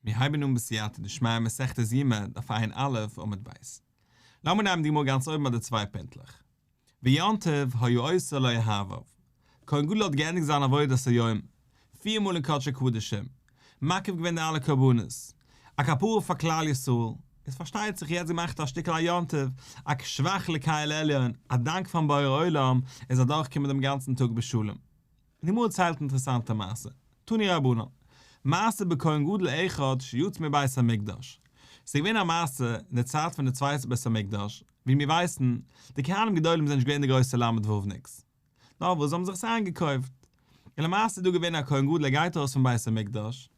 מיר הייבן אן בסייעתא דשמיא מסכת יומא דף ע"א עמוד ב'. לאמיר נעמען די גמרא גאנץ אויבן ביי די צוויי פינטלעך. ויום טוב היה עושה לאוהביו. כהן גדול האט געענדיגט זיין עבודת היום, פיר מאל אין קדשי קדשים, מקריב געווען די אלע קרבנות, א כפרה פאר כלל ישראל, איז פארשטייט זיך יעצט געמאכט א שטיקל א יום טוב, א שבח לקל עליון, א דאנק פארן בורא עולם, ער איז אדורכגעקומען דעם גאנצן טאג בשלום. די גמרא ציילט אינטערעסאנטע מעשה, תנו רבנן, מעשה בכהן גדול אחד שיצא מבית המקדש, ס'איז געווען א מעשה אין די צייט פון די צווייטע בית המקדש, ווי מיר ווייסן, די כהנים גדולים זענען נישט געווען די גרויסע ל"ו-ניקס, נאר וואס זיי האבן זיך עס איינגעקויפט, און למעשה איז דא געווען א כהן גדול ער גייט ארויס פון בית המקדש,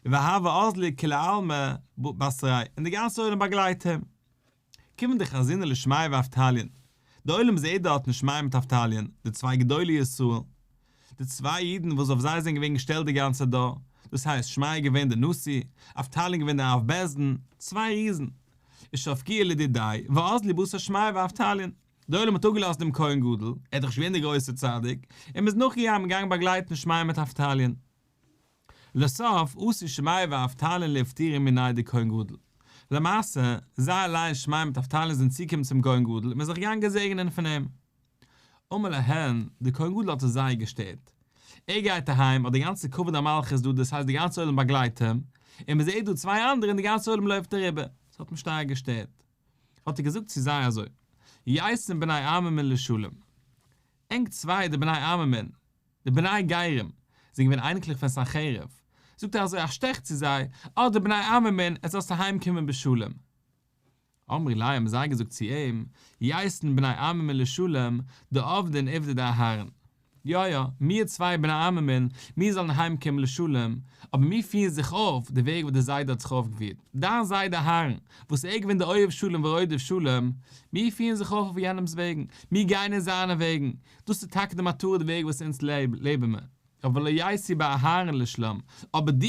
והוו אזלי כולי עלמא בתריה, און די גאנצע עולם באגלייט אים. כיון דחזינהו לשמעיה ואבטליון, די עולם זעהט דארטן שמעיה מיט אבטליון, די צוויי גדולי ישראל, די צוויי אידן וואס אויף זיי זענען געווען געשטעלט די גאנצע דור, דאס הייסט שמעיה איז געווען די נשיא, אבטליון געווען די אב בית דין, צוויי ריזן. איז שבקוה לדידיה, ואזלו בתר שמעיה ואבטליון. די עולם האט אפגעלאזט דעם כהן גדול, ער איז דאך נישט געווען דער גרויסער צדיק, און מ'איז נאכגעגאנגען געגאנגען באגלייטן שמעיה מיט אבטליון. לסוף אתו שמעיה ואבטליון לאיפטורי מיניה דכהן גדול. למעשה, זיי אליין שמעיה מיט אבטליון זענען צוגעקומען צום כהן גדול און מ'איז זיך געגאנגען געזעגענען פון אים. אמר להן, דער כהן גדול האט עס זייער געשטערט. ער גייט אהיים, האט די גאנצע כבוד המלכות דא, דאס הייסט די גאנצע עולם באגלייט אים, און מ'זעט דא צוויי אנדערע און די גאנצע עולם לויפט אריבער. עס האט אים שטארק געשטערט. האט ער געזאגט צו זיי אזוי, ייתון בני עממין לשלום. ענק צוויי די בני עממין, די בני גרים, זענען געווען אייניקלעך פון סנחריב, זאגט ער אזוי א שטעך צו זיי, אה די בני עממין, עטס זאלסט אהיים קומען בשלום. אמרו ליה האבן זיי געזאגט צו אים, ייתון בני עממין לשלום, דעבדין עובדא דאהרן. יא יא, מיר צוויי בני עממין, מיר זאלן אהיים קומען לשלום, אבער מיר פירן זיך אויף די וועג וואס דער זיידע האט זיך אויפגעפירט, דיין זיידע אהרן, וואס ער איז געווען דער אוהב שלום ורודף שלום, מיר פירן זיך אויף אויף יענעמ'ס וועגן, מיר גייען אין זיינע וועגן, דאס איז טאקע די מטרה די וועג וואס אונז לעבן מיר, אבער ולא ייתי בר אהרן לשלום, אבער דו,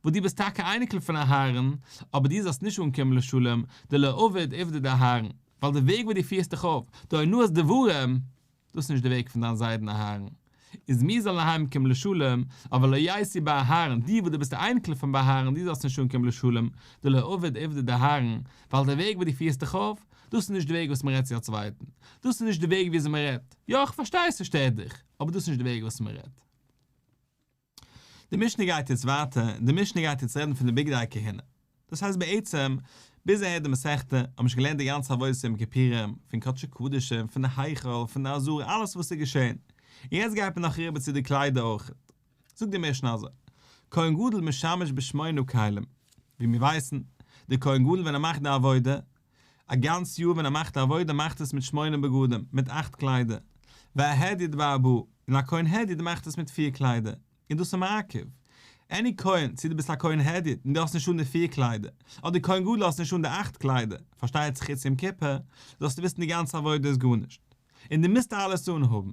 וואס דו ביסט טאקע אייניקל פון אהרן, אבער דו זאלסט נישט אנקומען לשלום, דלא עביד עובדא דאהרן, ווייל די וועג וואס דו פירסט דיך אויף, די אונאת דברים, דאס איז נישט די וועג פון דיין זיידן אהרן, איז מיר זאלן אהיים קומען לשלום, אבער ולא ייתי בר אהרן, דו וואס דו ביסט א אייניקל פון בר אהרן, דו זאלסט נישט אנקומען לשלום, דלא עביד עובדא דאהרן, ווייל די וועג וואס דו פירסט דיך אויף, דאס איז נישט די וועג וואס מען רעדט צו א צווייטן, דאס איז נישט די וועג וויאזוי מען רעדט, יא איך פארשטיי ס'שטערט דיך, אבער דאס איז נישט די וועג וואס מען רעדט. די משנה גייט יעצט ווייטער, און די משנה גייט יעצט רעדן פון די בגדי כהונה. דאס הייסט בעצם, ביז אהער די מסכתא, האט מען שוין געלערנט די גאנצע עבודת יום כיפורים, פון קדשי קדשים, פון די היכל, פון די עזרה, אלעס וואס איז געשען. און יעצט גייט מען נאך אריבער צו די קליידער אויך. זאגט די משנה אזוי, כהן גדול משמש בשמונה כלים, ווי מיר ווייסן, דער כהן גדול ווען ער מאכט די עבודה, א גאנץ יאר ווען ער מאכט די עבודה מאכט עס מיט שמונה בגדים, מיט אכט קליידער, וההדיוט בארבעה, און א כהן הדיוט מאכט עס מיט פיר קליידער, און דאס איז מעכב. עני כהן, צו דו ביסט א כהן הדיוט און דו האסט נישט אן די פיר קליידער, אדער כהן גדול האסט נישט אן די אכט קליידער, פארשטייט זיך חוץ יום כיפור, זאלסטו וויסן די גאנצע עבודה איז גארנישט. און דו מוזט אלעס אנהאבן.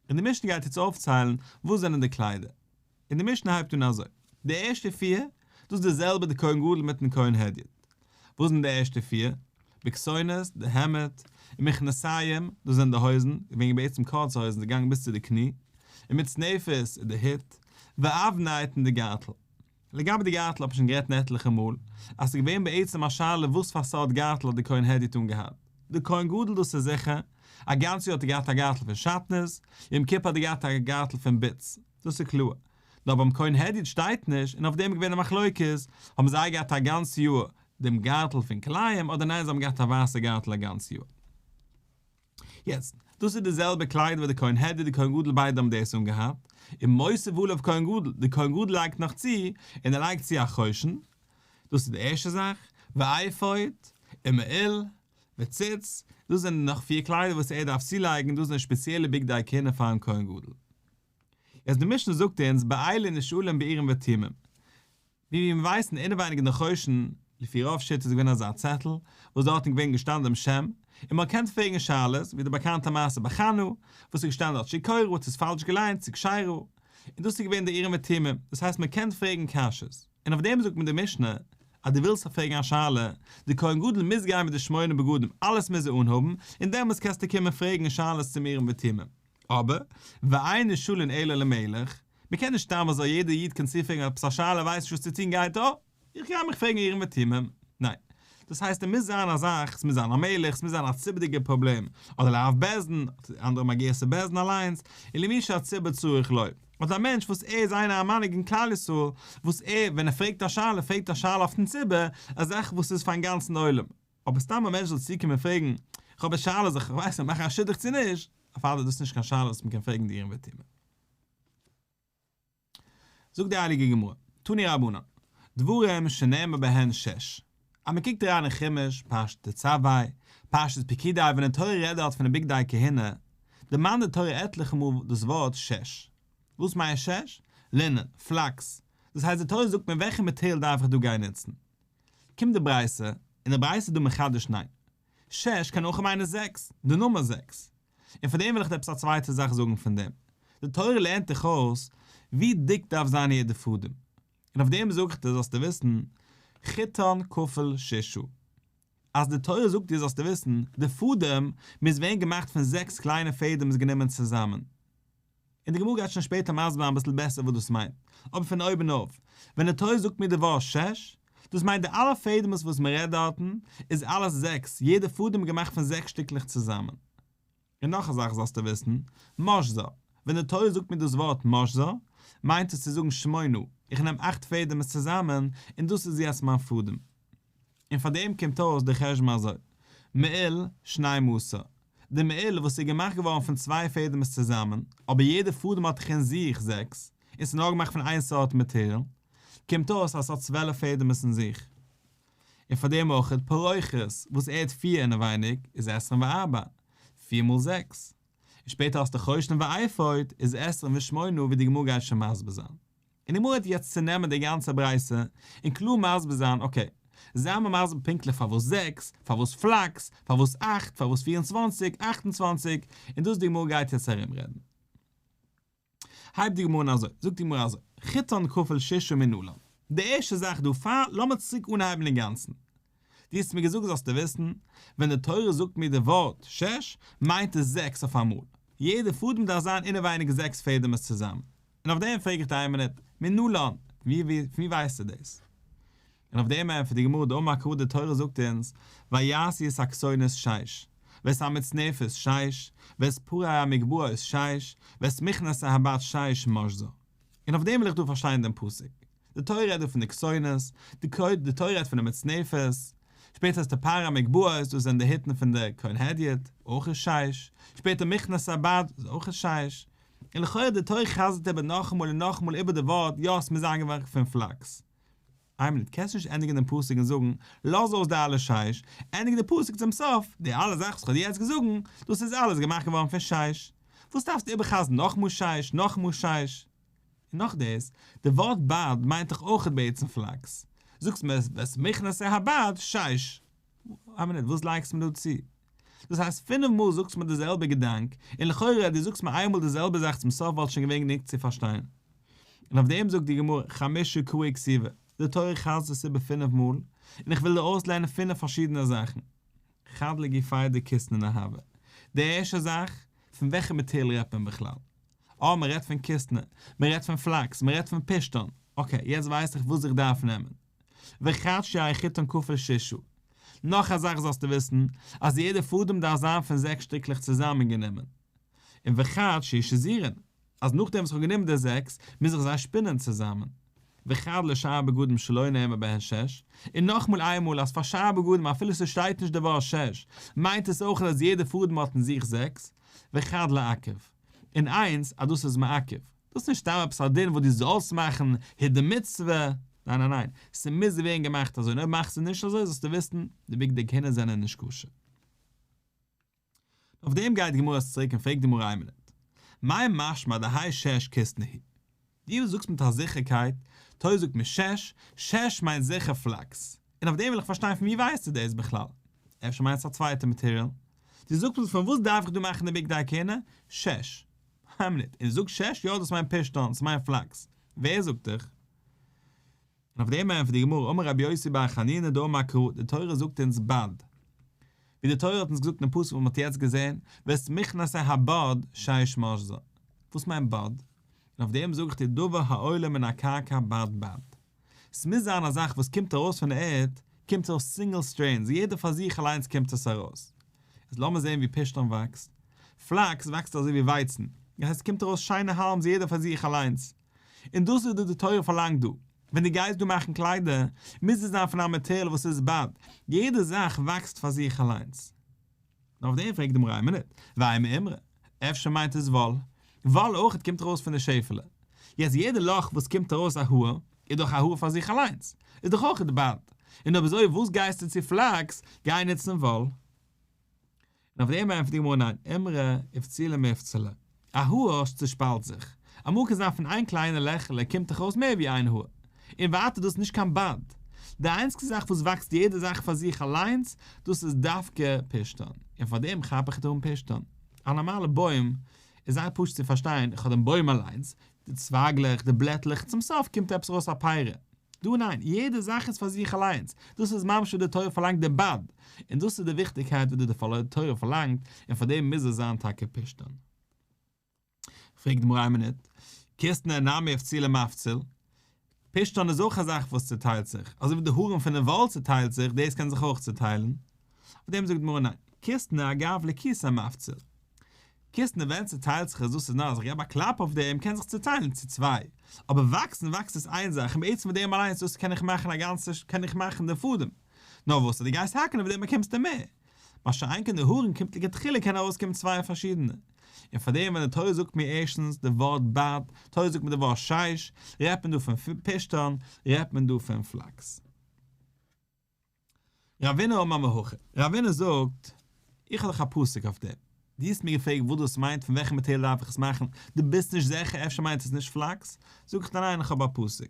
און די משנה גייט יעצט אויפציילן וואס זענען די קליידער. און די משנה הייבט אן אזוי, די ערשטע פיר, דאס איז די זעלבע די כהן גדול מיטן כהן הדיוט. וואס זענען די ערשטע פיר? בכתונת, די העמד, און מכנסיים, דאס זענען די הויזן, געווען בעצם קורצע הויזן, זיי געגאנגען ביז צו די קני, און מצנפת, די הוט, ואבנט און די גארטל. לגבי די גארטל האב איך שוין גערעדט עטליכע מאל, אז ס'איז געווען בעצם א שאלה וואס פאר סארט גארטל האט די כהן הדיוט אנגעהאט. די כהן גדול דאס איז זיכער, א גאנץ יאר האט ער געהאט א גארטל פון שעטנז, יום כיפור האט ער געהאט א גארטל פון בוץ, דאס איז קלאר. נאר ביים כהן הדיוט שטייט נישט, און אויף דעם איז געווען א מחלוקת, האבן זיי געהאט א גאנץ יאר דעם גארטל פון כלאים אדער ניין זיי האבן געהאט א ווייסע גארטל א גאנץ יאר. יעצט, דאס איז די זעלבע קלייד וואס די כהן הדיוט די כהן גדול ביידע האבן דאס אנגעהאט, און מוסיף עליו כהן גדול, די כהן גדול לייגט נאך צו, און ער לייגט צו א חושן, דאס איז די ערשטע זאך, ואפוד, ומעיל, וציץ, דאס זענען נאך פיר קליידער וואס ער דארף צולייגן, דאס זענען שפעציעלע בגדי כהונה פארן כהן גדול. יעצט די משנה זאגט אונז באלו נשאלים באורים ותומים, ווי מיר ווייסן אינעווייניג אין די חושן, לפי רוב שיטות איז געווען אזא צעטל, וואס דארטן איז געווען געשטאנען דעם שם, און מען קען פרעגן שאלות, ווי די באקאנטע מעשה ביי חנה, וואס איז געשטאנען דארט שיכורה, צו איז פאלש געליינט, צו כשרה, און דאס איז געווען די אורים ותומים, דאס הייסט מען קען פרעגן קשיות, און אויף דעם זאגט מען די משנה, אז דו ווילסט פרעגן א שאלה, די כהן גדול מוז גיין מיט די שמונה בגדים, אלעס מוז ער אנהאבן, און דעמאלטס קענסטו קומען פרעגן שאלות צום אורים ותומים. אבער, ואין נשאלין אלא למלך, מען קען נישט סתם אזוי יעדער איד קען צופרעגן עפעס א שאלה ווייסט נישט וואס צו טון גייט אה! איך גיי מיך פרעגן אורים ותומים. ניין. דאס הייסט עס מוז זיין א זאך, עס מוז זיין א מלך, עס מוז זיין א ציבור'דיגער פראבלעם, אדער לאב בית דין, אדער אנדערע האבן א גירסא בית דין אליינס, אלא מי שהציבור צריך לו. אדער א מענטש וואס ער איז איינער א מנהיג אין כלל ישראל, וואס ער, ווען ער פרעגט א שאלה, פרעגט א שאלה אויפן ציבור, א זאך וואס איז פארן גאנצן עולם. אבער סתם א מענטש זאל צוקומען און פרעגן, איך האב א שאלה זיך, איך ווייס נישט, מאכן א שידוך צו נישט, אוודאי דאס איז נישט קיין שאלה וואס מען קען פרעגן די אורים ותומים. זאגט די הייליגע גמרא, תנו רבנן, דברים שנאמר בהן שש, אז מען קוקט אריין אין חומש, פרשת תצוה, פרשת פקודי, ווען די תורה רעדט דארט פון די בגדי כהונה, דערמאנט די תורה עטליכע מאל דאס ווארט שש. וואס מיינט שש? לינען, פלאקס. דאס הייסט די תורה זאגט מיר וועלכע מאטעריאל דארף איך דא גיין נוצן. קומט די ברייתא, און די ברייתא איז דא מחדש ניין. שש קען אויך מיינען זעקס, די נומער זעקס. און פאר דעם וויל איך דיר עפעס א צווייטע זאך זאגן פון דעם. די תורה לערנט דיך אויס ווי דיק דארף זיין יעדע פאדעם. און אויף דעם זאג איך דיר זאלסטו וויסן, חוטן כפול ששה. אז די תורה זאגט דיר זאלסטו וויסן, די פאדעם מוז ווערן געמאכט פון זעקס קליינע פעדעמס גענומען צוזאמען. און די גמרא גייט שוין שפעטער מסביר זיין אביסל בעסער וואס דאס מיינט, אבער פון אויבן אויף, ווען די תורה זאגט מיר די ווארט שש, דאס מיינט די אלע פעדעמס וואס מען רעדט דארטן, איז אלעס זעקס, יעדע פאדעם איז געמאכט פון זעקס שטיקלעך צוזאמען. און נאך א זאך זאלסטו וויסן, משזר, ווען די תורה זאגט מיר דאס ווארט משזר, מיינט עס צו זאגן שמונה, איך נעם אכט פעדעמס צוזאמען, און דאס איז יעצט מיין פאדעם. און פאר דעם קומט אויס די חשבון אזוי, מעיל שנים עשר, די מעיל וואס איז געמאכט געווארן פון צוויי פעדעמס צוזאמען, אבער יעדע פאדעם האט דאך אין זיך זעקס, און ס'איז נאר געמאכט פון איין סארט מאטעריאל, קומט אויס אז ס'האט 12 פעדעמס אין זיך. און פאר דעם אויך פרוכת וואס ער האט פיר אינעווייניג איז עשרים וארבע, פיר מאל זעקס. און שפעטער האסטו חושן ואפוד איז 28 ווי די גמרא גייט שוין מסביר זיין. און די גמרא וועט יעצט צונעמען די גאנצע ברייתא און קלאר מסביר זיין, okay, זיי מיר מסביר פונקטליך פארוואס זעקס, פארוואס פלאקס, פארוואס אכט, פארוואס 24, 28, און דאס די גמרא גייט יעצט ארומרעדן. הייבט די גמרא אן אזוי, זאגט די גמרא אזוי, חוטן כפול ששה מנלן. די ערשטע זאך דא פאר, לאמיר צוריק אנהייבן אינגאנצן. דו האסט מיר געזאגט זאלסטו וויסן, ווען די תורה זאגט מיר די ווארט שש, מיינט עס זעקס אויף אמאל. יעדע פאדעם דארף זיין אינעווייניג זעקס פעדעמעס צוזאמען. און אויף דעם פרעג איך דיר איין מינוט, מנלן, ווי ווי פון ווי ווייסטו דאס? און אויף דעם ענטפערט די גמרא דאמר קרא די תורה זאגט אונז, ויעשו את הכתונת שש, ואת המצנפת שש, ואת פרי המגבעות שש, ואת מכנסי הבד שש משזר. און אויף דעם וויל איך דא פארשטיין דעם פסוק. די תורה רעדט דא פון די כתונת, די תורה רעדט פון די מצנפת, שפעטער איז די פרי המגבעות, דאס זענען די היטן פון די כהן הדיוט, אויך איז שש, שפעטער מכנסי הבד איז אויך שש, און לכאורה די תורה חזר'ט איבער נאכאמאל און נאכאמאל איבער די ווארט יא עס מוז זיין געמאכט פון פלאקס. איין מינוט, קענסט נישט ענדיגן דעם פסוק און זאגן, לאז אויס די אלע שש, ענדיג די פסוק צום סוף, די אלע זאכן וואס כ'האב דיר יעצט געזאגן, דאס איז אלעס געמאכט געווארן פון שש. וואס דארפסטו איבערחזר'ן נאכאמאל שש, נאכאמאל שש? און נאך דאס, די ווארט בד מיינט דאך אויכעט בעצם פלאקס. זאגסט מיר ואת מכנסי הבד שש. איין מינוט, וואס לייגסטו מיר דא צו? דאס הייסט פינף מאל זאגסטו מיר די זעלבע געדאנק, און לכאורה דו זאגסט מיר איינמאל די זעלבע זאך צום סוף וואלט שוין געווען גענוג צו פארשטיין. און אויף דעם זאגט די גמרא חמשה קראי כתיבי, די תורה חזר'ט עס איבער פינף מאל, און איך וויל דיר אויסלערנען פינף פארשידענע זאכן. חד לגופיה דכיתנא ניהוה. די ערשטע זאך, פון וועלכע מאטעריאל רעדט מען בכלל? אה, מען רעדט פון כיתנא, מען רעדט פון פלאקס, מען רעדט פון פשתן. okay, יעצט ווייס איך וואס איך דארף נעמען. וחד שיהא חוטן כפול ששה. נאך א זאך זאלסטו וויסן, אז יעדע פאדעם דארף זיין פון זעקס שטיקלעך צוזאמענגענומען. און וחד שיהו שזורין, אז נאכדעם וואס איך האב גענומען די זעקס, מוז איך זיי שפינען צוזאמען. וחד לשאר בגדים שלא נאמר בהן שש, און נאכמאל איינמאל אז פאר שאר בגדים אפילו ס'שטייט נישט די ווארט שש, מיינט עס אויך אז יעדע פאדעם האט אין זיך זעקס, וחד לעכב. און איינס אז דאס איז מעכב. דאס איז נישט סתם עפעס א דין וואס דו זאלסט מאכן, היתר מצוה, ניין ניין ניין, ס'מוז ווערן געמאכט אזוי און אויב מאכסטו נישט אזוי זאלסטו וויסן, די בגדי כהונה זענען נישט כשר. אויף דעם גייט די גמרא צוריק און פרעגט די גמרא איין מינוט, מאי משמע דהאי שש כיתנא הוא? דו זאגסט מיט א זיכערקייט, תורה זאגט מיר שש, שש מיינט זיכער פלאקס, און אויף דעם וויל איך פארשטיין פון ווי ווייסטו דאס בכלל? אפשר מיינט עס א צווייטע מאטעריאל? דו זאגסט מיר פון וואס דארף איך דא מאכן די בגדי כהונה? שש. איין מינוט, און דו זאגסט שש? יא דאס מיינט פשתן, ס'מיינט פלאקס. ווער זאגט דיך? און אויף דעם ענטפערט די גמרא, אמר רבי יוסי בר חנינא דאמר קרא, די תורה זאגט אונז בד. ווי די תורה האט אונז געזאגט אין פסוק וואס מען האט יעצט געזען, ואת מכנסי הבד שש משזר. וואס מיינט בד? און אויף דעם זאג איך דיר דבר העולה מן הקרקע בד בד. ס'מוז זיין א זאך וואס קומט ארויס פון די ערד, קומט ארויס single strands, יעדער פאר זיך אליינס קומט עס ארויס. איז לאמיר זען ווי פשתן וואקסט. פלאקס וואקסט אזוי ווי ווייצן, דאס הייסט ס'קומט ארויס שיינע האלמס יעדער פאר זיך אליינס. און דאס איז דאס די תורה פארלאנגט דא. ווען דו גייסט דא מאכן קליידער, מוז עס זיין פון א מאטעריאל וואס איז בד. יעדע זאך וואקסט פאר זיך אליינס. נאר אויף דעם פרעגט די גמרא איין מינוט, ואימא אימרא, אפשר מיינט עס וואל? וואל אויכעט קומט ארויס פון די שעפעלע. יעצט יעדע לאך וואס קומט ארויס א האר, איז דאך א האר פאר זיך אליינס. איז דאך אויכעט בד. און אויב אזוי וואס גייסטו צו פלאקס, גיי נוצן וואל. און אויף דעם ענטפערט די גמרא ניין, אימרא איפצולי מיפצלא, א האר צושפאלט זיך, אמאל קען זיין פון איין קליינע לעכעלע קומט דאך ארויס מער ווי איין האר, און ווייטער דאס איז נישט קיין בד, די איינציגסטע זאך וואס וואקסט יעדע זאך פאר זיך אליינס, דאס איז דווקא פשתן, און פאר דעם כאפ איך אן פשתן. א נארמאלע בוים איז זייער פשוט צו פארשטיין, איך האב דעם בוים אליינס, די צווייגלעך, די בלעטלעך, צום סוף קומט עפעס ארויס א פרי. דא ניין, יעדע זאך איז פאר זיך אליינס, דאס איז ממש וואס די תורה פארלאנגט די בד, און דאס איז די וויכטיגקייט וואס די תורה פארלאנגט, און פאר דעם מוז עס זיין טאקע פשתן. פרעגט די גמרא איין מינוט, כיתנא נמי איפצולי מפציל, פשתן איז אויך א זאך וואס צוטיילט זיך, אזוי ווי די הארן פון די וואל צוטיילט זיך, דאס קען זיך אויך צוטיילן. אויף דעם זאגט די גמרא ניין, כיתנא אגב לקיתיה מפציל, כיתנא ווען צוטיילט זיך עס דאס איז נאר אז איך געב א קלאפ אויף דעם קען זיך צוטיילן צו צוויי, אבער וואקסן וואקסט עס איין זאך און בעצם מיט דעם אליינס דאס קען איך מאכן א גאנצע קען איך מאכן די פאדעם, נאר וואס אז דו גייסט האקן אויף דעם באקומסטו מער, מה שאין כן די הארן קומט לכתחילה קען ארויסקומען צוויי פארשידענע, און פאר דעם ווען די תורה זאגט מיר ערשטנס די ווארט בד, תורה זאגט מיר די ווארט שיש, רעדט מען דא פון פשתן, רעדט מען דא פון פלאקס. רבינא אמר מהכא, רבינא זאגט, איך האב דאך א פסוק אויף דעם, דו האסט מיר געפרעגט וואס דאס מיינט פון וועלכע מאטעריאל דארף איך עס מאכן, דו ביסט נישט זיכער אפשר מיינט עס נישט פלאקס, זאג איך דיר ניין איך האב א פסוק.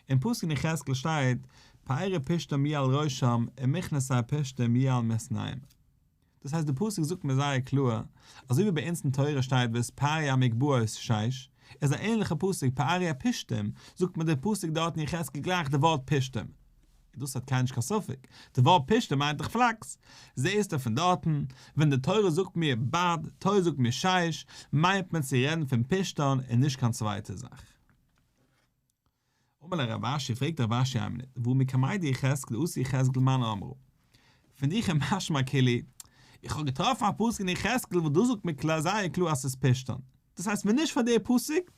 אין פסוק אין יחזקאל שטייט, פארי פשתים יהיו על ראשם ומכנסי פשתים יהיו על מתניהם. דאס הייסט די פסוק זאגט מיר זייער קלאר, אזוי ווי ביי אונז אין תורה שטייט ואת פארי המגבעות שיש, איז א ענליכע פסוק פארי הפשתים, זאגט מיר די פסוק דארט אין יחזקאל גלייך די ווארט פשתים. דאס האט קיינער נישט קיין ספק, די ווארט פשתים מיינט דאך פלאקס. זעהסטו פון דארטן, ווען די תורה זאגט מיר בד, תורה זאגט מיר שיש, מיינט מען צו רעדן פון פשתן און נישט קיין צווייטע זאך. אמר ליה רב אשי, פרעגט רב אשי איין מינוט, והא מקמי דיחזקאל אתא יחזקאל למאן אמרה? פון דיך איז משמע כאילו, איך האב געטראפן א פסוק אין יחזקאל וואס דאס זאגט מיר קלאר זייער קלאר אז ס'איז פשתן. דאס הייסט ווען נישט פאר די פסוק,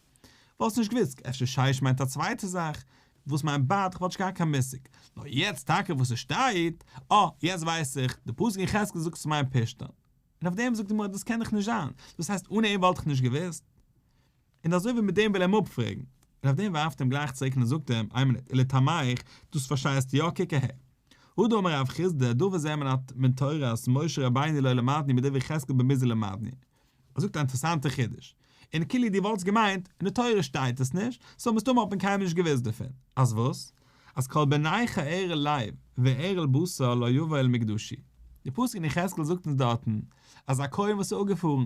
וואלסט נישט געוואוסט, אפשר שיש מיינט א צווייטע זאך, וואס מיינט בד, איך וואלט נישט געהאט קיין מושג. נאר יעצט טאקע וואס עס שטייט, אה, יעצט ווייס איך, די פסוק אין יחזקאל זאגט ס'מיינט פשתן. און אויף דעם זאגט די גמרא דאס קען דאך נישט זיין, דאס הייסט אן אים וואלט איך נישט געוואוסט. און אזוי ווי מיט דעם וויל ער אים אפפרעגן, און אויף דעם ווארפט אים גלייך צוריק און ער זאגט אים, איין מינוט, ולטעמיך, דאס פארשטייסטו יא, קוק אהער. הא דאמר רב חסדא, דבר זה מן תורת משה רבינו לא למדנו מדברי יחזקאל בן בוזי למדנו. ער זאגט א אינטערעסאנטע חידוש, און כאילו דו וואלטסט געמיינט, אין די תורה שטייט עס נישט, so מסתמא האט מען קיינמאל נישט געוואוסט דערפון. אז וואס? אז כל בן נכר ערל לב וערל בשר לא יבא אל מקדשי. די פסוק אין יחזקאל זאגט אונז דארטן, אז א כהן וואס איז אפגעפארן,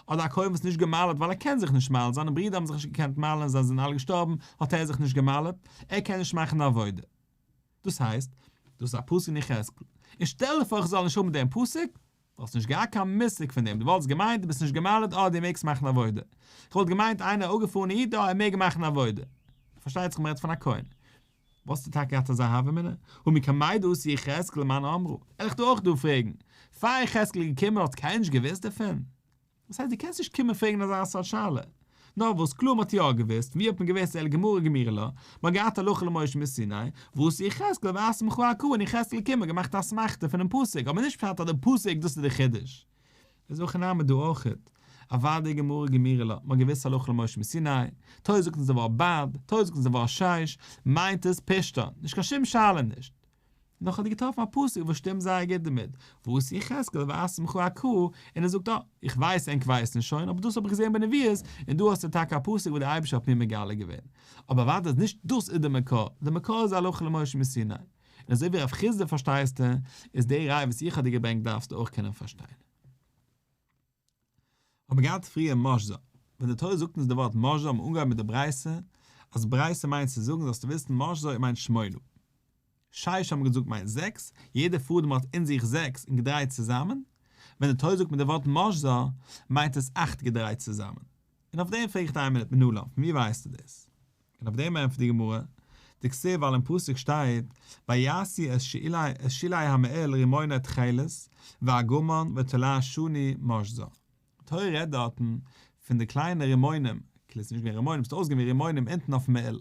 אדער א כהן וואס איז נישט גע'מל'ט ווייל ער קען זיך נישט מל'ן, זיינע ברידער האבן זיך נישט געקענט מל'ן און זיי זענען אלע געשטארבן, האט ער זיך נישט גע'מל'ט, ער קען נישט מאכן די עבודה. דאס הייסט, דאס איז א פסוק אין יחזקאל. און שטעל דיר פאר איך זאל נישט האבן דעם פסוק, וואלסט נישט געהאט קיין מושג פון דעם, דו וואלטסט געמיינט דו ביסט נישט גע'מל'ט אה דו מעגסט מאכן עבודה. איך וואלט געמיינט איינער א אפגעפארענע איד אה ער מעג מאכן עבודה. פארשטייט זיך מ'רעדט פון א כהן. וואלסטו טאקע געהאט אזא הוה אמינא? הא מקמי דאתא יחזקאל למאן אמרה? וועל איך דא אויך דא פרעגן. פאר יחזקאל איז געקומען האט קיינער נישט געוואוסט דערפון? וואס הייסט דו קענסט נישט קומען פרעגן אזא סארט שאלה? נאר וואס קלאר מ'האט יא געוואוסט, ווי האט מען געוואוסט אלא גמרא גמירי לה, מ'האט געהאט הלכה למשה מסיני, ואתא יחזקאל ואסמכה אקרא און יחזקאל געקומען געמאכט א אסמכתא פונעם פסוק, אבער נישט פשט אז די פסוק דאס איז די חידוש. איז הכי נמי דא אויכעט, אוודאי גמרא גמירי לה, מ'האט געוואוסט הלכה למשה מסיני, תורה זאגט אונז די ווארט בד, תורה זאגט אונז די ווארט שיש, מיינט עס פשתן, נישט קיין שום שאלה נישט. נאך האט ער געטראפן א פסוק וואס שטימט זייער גוט דערמיט, ואתא יחזקאל ואסמכה אקרא, און ער זאגט אה, איך ווייס ענק ווייסן שוין, אבער דאס האב איך געזען בנביאות, און דא האסטו טאקע א פסוק וואס דער אייבערשטער האט מיר מגלה געווען. אבער אוודאי איז נישט דאס איז די מקור, די מקור איז הלכה למשה מסיני. און אזוי ווי רב חסדא פארשטייסטו, איז די ראיה וואס איך האב דיר געברענגט דארפסטו אויך קענען פארשטיין. האט מען געהאט פריער משזר, ווען די תורה זאגט אונז די ווארט משזר האט מען אנגעהויבן מיט די ברייתא, אז ברייתא מיינט צו זאגן זאלסטו וויסן משזר מיינט שמונה. שיש האט מען געזאגט מיינט זעקס, יעדע פאדעם האט אין זיך זעקס און געדרייט צוזאמען, ווען די תורה זאגט מיט די ווארט משזר מיינט עס אכט געדרייט צוזאמען. און אויף דעם פרעג איך דיין מינוט מנלן, פון ווי ווייסטו דאס? און אויף דעם ענטפערט די גמרא, דכתיב ווייל אין פסוק שטייט ויעשו את שולי המעיל רימוני תכלת וארגמן ותולעת שני משזר. תורה רעדט דארטן פון די קליינע רימונים, כאילו ס'איז נישט געווען רימונים, ס'האט אויסגעזען ווי רימונים אונטן אויפן מעיל,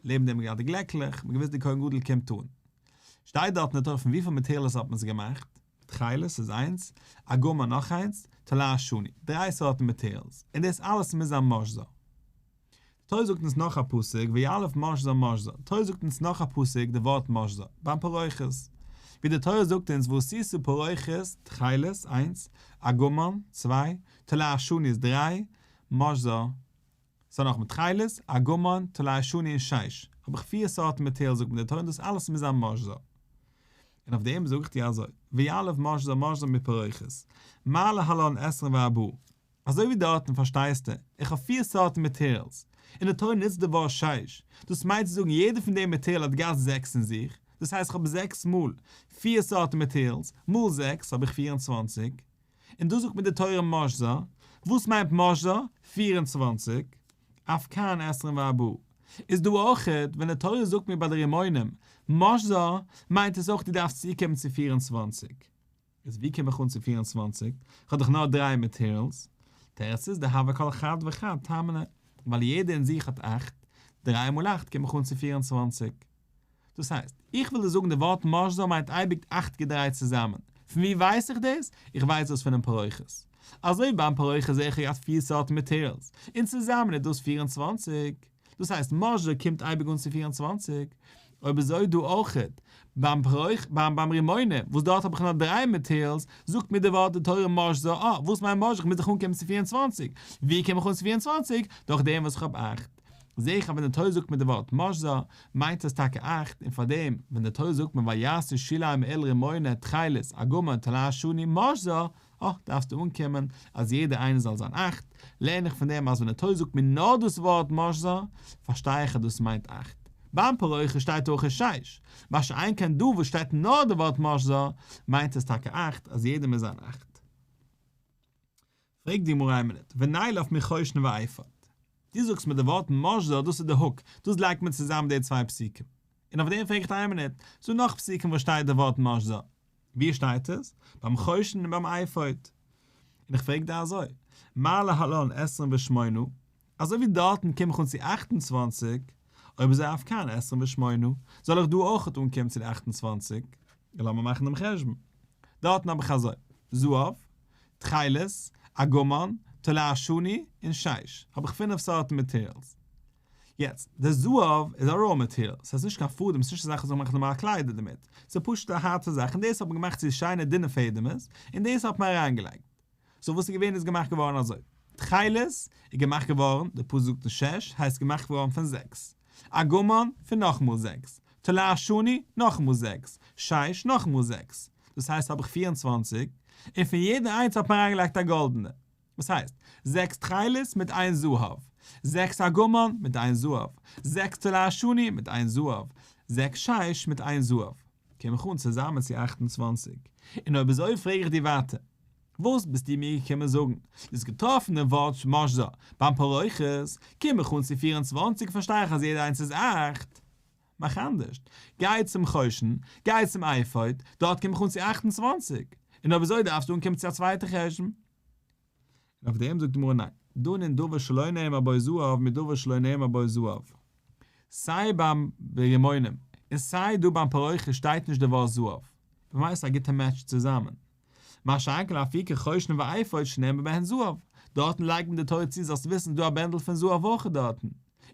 לעבן דעם געהאט די גלעקלעך, מ'האט געוואוסט די כהן גדול קומט אן. שטייט דארטן אין די תורה פון וויפיל materials האט מען עס געמאכט, תכלת איז איינס, ארגמן נאך איינס, תולעת שני, דריי סארטן materials, און דאס אלעס מוז זיין משזר. תורה זאגט אונז נאך א פסוק ויאלף משזר משזר, תורה זאגט אונז נאך א פסוק די ווארט משזר, ביים פרוכת, ווי די תורה זאגט אונז ועשית פרוכת, תכלת, איינס, ארגמן, צוויי, תולעת שני איז דריי, משזר, סא נאכאמאל תכלת, ארגמן, תולעת שני און שש, האב איך פיר סארטן material זאגט מיר די תורה און דאס אלעס מוז זיין משזר. און אויף דעם זאג איך דיר אזוי, ויאלף משזר משזר מפרוכת, מה להלן עשרים וארבעה, אזוי ווי דארטן פארשטייסטו, איך האב פיר סארטן materials, און די תורה נוצט די ווארט שש, דאס מיינט צו זאגן יעדע פון די material האט געהאט זעקס אין זיך, דאס הייסט איך האב זעקס מאל פיר סארטן materials, מאל זעקס האב איך 24, און דא זאגט מיר די תורה משזר, וואס מיינט משזר? 24, אף כאן עשרים וארבעה. איז דא אויכעט, ווען די תורה זאגט מיר ביי די רימונים, משזר, מיינט עס אויך דו דארפסט צוקומען צו 24. איז ווי קום איך אן צו 24? איך האב דאך נאר דריי materials. תירוץ איז דהוה כל חד וחד תמניא, ווייל יעדער אין זיך האט אכט, דריי מאל אכט קום איך אן צו 24. דאס הייסט, איך וויל דיר זאגן די ווארט משזר מיינט אייביג אכט געדרייט צוזאמען. פון ווי ווייס איך דאס? איך ווייס דאס פונעם פרוכת. אזוי ווי ביים פרוכת זעה איך געהאט פיר סארטן materials, און צוזאמען איז דאס 24. דאס הייסט משזר קומט אייביג אן צו 24. אויב אזוי דא אויכעט, ביים פרוכ ביים ביים רימונים, וואס דארט האב איך נאר דריי materials, זאגט מיר די ווארט די תורה משזר, אה, וואס מיינט משזר? איך מוז דאך אנקומען צו 24. ווי קום איך אן צו 24? דורך דעם וואס איך האב אכט. זעה איך אז ווען די תורה זאגט מיר די ווארט משזר, מיינט עס טאקע אכט, און פארדעם ווען די תורה זאגט מיר ויעשו שולי המעיל רימוני תכלת ארגמן תולעת שני משזר, אה, דארפסטו אנקומען אז יעדער איינער זאל זיין אכט, לערן איך פון דעם אז ווען די תורה זאגט מיר נאר דאס ווארט משזר, פארשטיי איך אז דאס מיינט אכט. ביים פרוכת שטייט אויך שש, מה שאין כן דא וואס שטייט נאר די ווארט משזר, מיינט עס טאקע אכט, אז יעדער מוז זיין אכט. פרעגט די גמרא איין מינוט, ונילף מחושן ואפוד. דו זאגסט מיט די ווארט משזר דאס איז די hook, דאס לייגט מען צוזאם די צוויי פסוקים. און אויף דעם פרעג איך איין מינוט, ס'דא נאך פסוקים וואס שטייט די ווארט משזר? ווי שטייט עס? ביים חושן און ביים אפוד. און איך פרעג דיר אזוי, מה להלן עשרים ושמונה, אזוי ווי דארטן קום איך אן צו 28, אויב אזוי אף כאן עשרים ושמונה, זאל איך דא אויכעט אנקומען צו די 28? און לאמיר מאכן דעם חשבון. דארטן האב איך אזוי, זהב, תכלת, ארגמן, תולעת שני, און שש. האב איך פינף סארטן materials. יעצט, די זהב איז א raw material, ס'איז נישט קיין פאדעם, ס'איז נישט א זאך וואס מ'מאכט נארמאל קליידער דערמיט. ס'איז פשוט א הארטע זאך, און דאס האט מען געמאכט צו שיינע דינע פעדעמעס, און דאס האט מען אריינגעלייגט. so וואס איז געווען איז געמאכט געווארן אזוי. תכלת איז געמאכט געווארן, די פסוק זאגט שש, הייסט געמאכט געווארן פון זעקס. ארגמן פון נאכאמאל זעקס. תולעת שני נאכאמאל זעקס. שש נאכאמאל זעקס. דאס הייסט האב איך 24, און פון יעדע איינס האט מען אריינגעלייגט א גאלדענע. וואס הייסט? זעקס תכלת מיט איין זהב. זעקס ארגמן מיט איין זהב. זעקס תולעת שני מיט איין זהב. זעקס שש מיט איין זהב. קום איך אן צוזאמען צו 28. און אויב אזוי פרעג איך דיר ווייטער, וואס ביסטו מיר געקומען זאגן? דו האסט געטראפן דעם ווארט משזר ביים פרוכת, קום איך אן צו 24 פארשטיי איך אז יעדע איינס איז אכט. מאך אנדערש, גיי צום חושן, גיי צום אפוד, דארט קום איך אן צו 28. און אויב אזוי דארפסטו אנקומען צו א צווייטע חשבון. און אויף דעם זאגט די גמרא ניין, דנין דבר שלא נאמר בו זהב מדבר שלא נאמר בו זהב. סיי ביים רימונים און סיי דא ביים פרוכת שטייט נישט די ווארט זהב. במילא איז א גוטע match צוזאמען. מה שאין כן לאפוקי חושן ואפוד שנאמר בהן זהב. דארטן לייגט מען די תורה צו זאלסט וויסן דא א בענדל פון זהב אויך דארטן.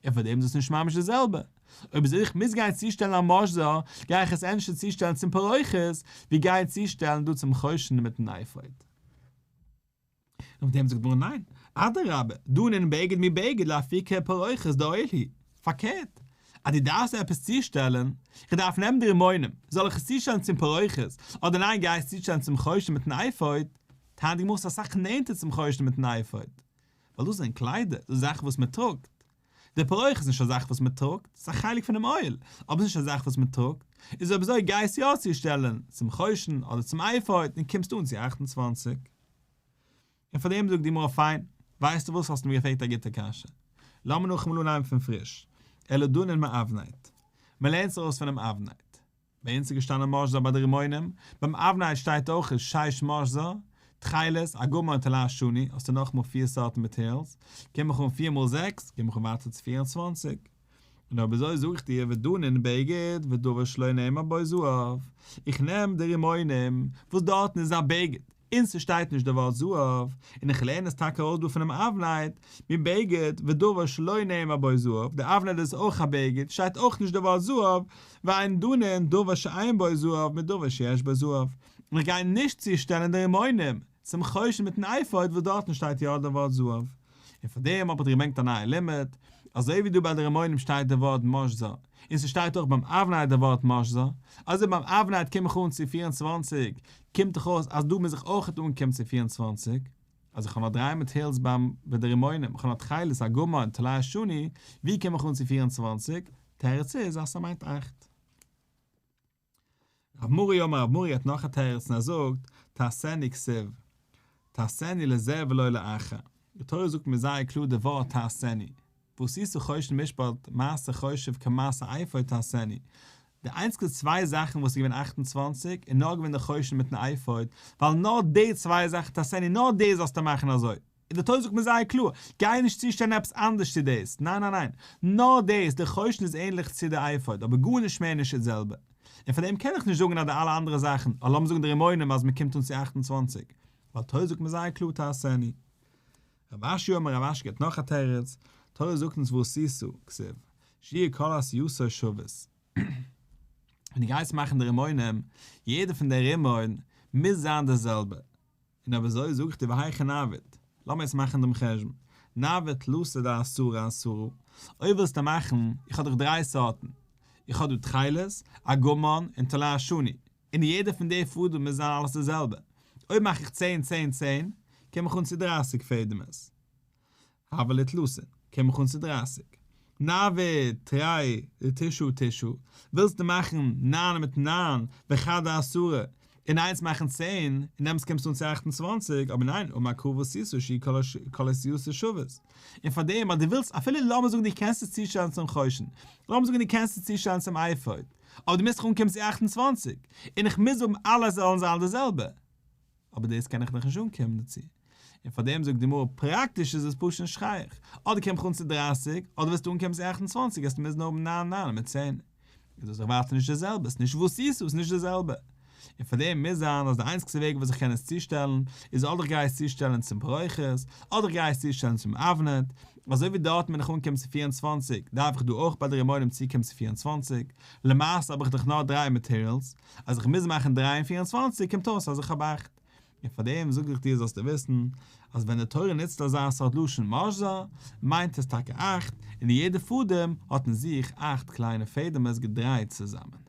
און פאר דעם איז עס נישט ממש די זעלבע. אויב אזוי איך מוז גיין צושטעלן א משזר, גיי איך עס ענדערש צושטעלן צום פרוכת, ווי גיין צושטעלן דא צום חושן מיטן אפוד. און אויף דעם זאגט די גמרא ניין, אדרבה, דנין בגד מבגד לאפוקי פרוכת דאוהל הוא. פארקערט, אז דו דארפסט עפעס צושטעלן, איך דארף נעמען די רימונים, זאל איך עס צושטעלן צום פרוכת, אדער ניין גיי עס צושטעלן צום חושן מיטן אפוד, טענה'ט די גמרא ס'איז אסאך נענטער צום חושן מיטן אפוד, ווייל דאס זענען קליידער, דאס איז זאכן וואס מען טראגט. די פרוכת איז נישט א זאך וואס מען טראגט, ס'איז א חלק פונעם אוהל, אבער ס'איז נישט א זאך וואס מען טראגט. איז אויב אזוי גיי עס יא צושטעלן צום חושן אדער צום אפוד און קומסט אן צו 28. און פאר דעם זאגט די גמרא פיין, ווייסטו וואס האסטו מיר געפרעגט א גוטע קשיא. לאמיר נאכאמאל אנהייבן פון פריש. אלא דנין מאבנט. מען לערנט עס ארויס פונעם אבנט. ביי אונז איז געשטאנען משזר ביי די רימונים, ביים אבנט שטייט אויך שש משזר, תכלת, ארגמן און תולעת שני, האסטו נאכאמאל פיר סארטן materials, קום איך אן פיר מאל זעקס, קום איך אן ווייטער צו 24. און אויב אזוי זאג איך דיר ודנין בגד ודבר שלא נאמר בו זהב, איך נעם די רימונים וואס דארטן איז א בגד, און ס'שטייט נישט די ווארט זהב, און איך לערן עס טאקע ארויס דא פונעם אבנט, מבגד ודבר שלא נאמר בו זהב, די אבנט איז אויך א בגד, שטייט אויך נישט די ווארט זהב, ואין דנין דבר שאין בו זהב מדבר שיש בו זהב, און איך גיי נישט צושטעלן די רימונים צום חושן מיטן אפוד וואס דארטן שטייט יא די ווארט זהב. און פאר דעם האב איך דיר געברענגט א נייע לימוד, אזוי ווי דא ביי די רימונים שטייט די ווארט משזר, און ס'שטייט אויך ביים אבנט די ווארט משזר, אזוי ביים אבנט קום איך אן צו 24, קומט דאך אויס אז דא מוז איך אויך אנקומען צו 24, אז איך האב נאר דריי materials ביים ביי די רימונים, איך האב נאר תכלת, ארגמן און תולעת שני, ווי קום איך אן צו 24? תירוץ איז אז ס'מיינט אכט. רב מרי אמר רב מרי האט נאך א תירוץ און ער זאגט, תעשנו כתיב, תעשנו לזה ולא לאחר, די תורה זאגט מיר זייער קלאר די ווארט תעשנו, ועשית חושן משפט מעשה חושב כמעשה אפוד תעשנו, די איינציגסטע צוויי זאכן וואס איז געווען 28 איז נאר געווען די חושן מיטן אפוד, ווייל נאר די צוויי זאכן תעשנו נאר די זאלסטו מאכן אזוי, און די תורה זאגט מיר זייער קלאר, גיי נישט צושטעלן עפעס אנדערש צו דאס, ניין ניין ניין, נאר דאס, די חושן איז ענליך צו די אפוד, אבער גארנישט מער נישט די זעלבע. און פאר דעם קען איך נישט זאגן אז די אלע אנדערע זאכן, אדער לאמיר זאגן די רימונים אז מען קומט אן צו 28, ווייל תורה זאגט מיר זייער קלאר תעשנו. רב אשי אמר רב אשי געבט נאך א תירוץ, תורה זאגט אונז ועשית, כתיב, שיהיו כל עשייתו שוות. ווען דו גייסט מאכן די רימונים, יעדע פון די רימון מוז זיין די זעלבע. און אויב אזוי זאג איך דיר והיכי נעביד, לאמיר יעצט מאכן דעם חשבון, נעביד תלתא דעשרה עשרה, אויב ווילסטו מאכן, איך האב דאך דריי סארטן, איך האב דא תכלת, ארגמן און תולעת שני, און יעדע פון די פאדעם מוז זיין אלעס די זעלבע, אויב מאך איך צען צען צען, קום איך אן צו 30 פעדעמעס. הוו להו תלתין, קום איך אן צו 30. נעביד, תרי, דתשעה תשעה, ווילסטו מאכן נײַן מיט נײַן, וחד דעשרה, און איינס מאכן 10, און דעמאלטס קומסטו אן צו 28, אבער ניין, אמר קרא ועשית שיהו כל עשייתו שוות. און פאר דעם אז דו ווילסט, אפילו לאמיר זאגן דו קענסט עס צושטעלן צום חושן, לאמיר זאגן דו קענסט עס צושטעלן צום אפוד, אבער דו מוזט דאך אנקומען צו 28, און איך מוז האבן אלע זאלן זיין די זעלבע. אבער דאס קען איך דאך נישט אנקומען דערצו. און פאר דעם זאגט די גמרא, פראקטיש איז עס פשוט נישט שייך. אדער קום איך אן צו 30, אדער וועסטו אנקומען צו 28, וועסטו מוזן האבן 9 9 מיט 10. איז דאס דאך ווייטער נישט די זעלבע, ס'איז נישט ועשית, ס'איז נישט די זעלבע. און פאר דעם מוז זיין אז די איינציגסטע וועג וואס איך קען עס צושטעלן, איז אדער איך גיי עס צושטעלן צום פרוכת, אדער איך גיי עס צושטעלן צום אבנט, אזוי ווי דארט בין איך אנגעקומען צו 24, דארף איך דא אויך ביי די רימונים צוקומען צו 24. למעשה האב איך דאך נאר דריי materials, אז איך מוז מאכן 3 און 24 קומט אויס אז איך האב 8. און פאר דעם זאג איך דיר זאלסטו וויסן, אז ווען די תורה נוצט אזא סארט לשון משזר, מיינט עס טאקע 8, און יעדע פאדעם האט אין זיך 8 קליינע פעדעמעס געדרייט צוזאמען.